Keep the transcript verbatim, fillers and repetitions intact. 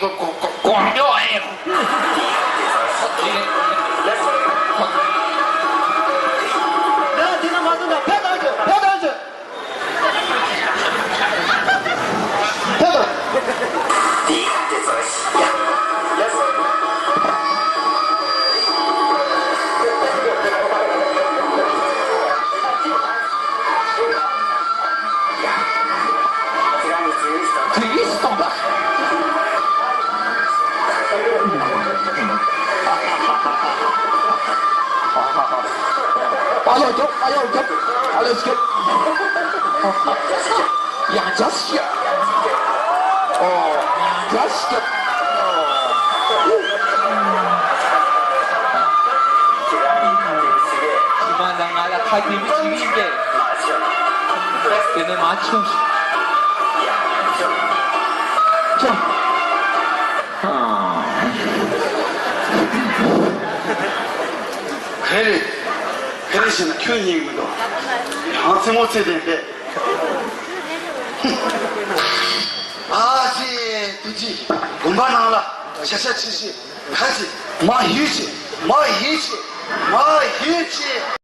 གོ་གོ་གོ་ཡོ་ཨེ། ཡ་དེ་ན་མ་ཐུབ་ན་ཕེབས་དང་ཅི་ཕེབས་དང་ཅི། ཕེབས་དང་། ཁྱེད་ཡིད་སུ་གཏོང་དང་། ཨ་ལོ་རྒྱོབ། ཨ་ཡོ་རྒྱོབ། ཨ་ལོ་རྒྱོབ། ཡང་རྒྱབ་ཤི། ཨོ། ཡང་རྒྱབ་ཤི། ཞི་མ་ན་ང་ལ་ཁ་དེ་མི་ཞིག་ཡིན་པས། དེ་ནས་མ་ཆུང་ཞིག་ཆུང་། ཧེ་རེད། ཧེ་རེད་ཟེར་ན་ཁྱོད་ཉན་གི་མི་འདུག་ཡང་རྩེད་མོ་རྩེ་བསྡད་པས། ཨ་ཙི། ཐུགས་རྗེ། དགོན་པ་ནང་ལ་ཤ་ཤ་ཆེ་ཆེ་ཁ་ཆེ་མ་ཡིད་ཆེ་མ་ཡིད་ཆེ་མ་ཡིད་ཆེ།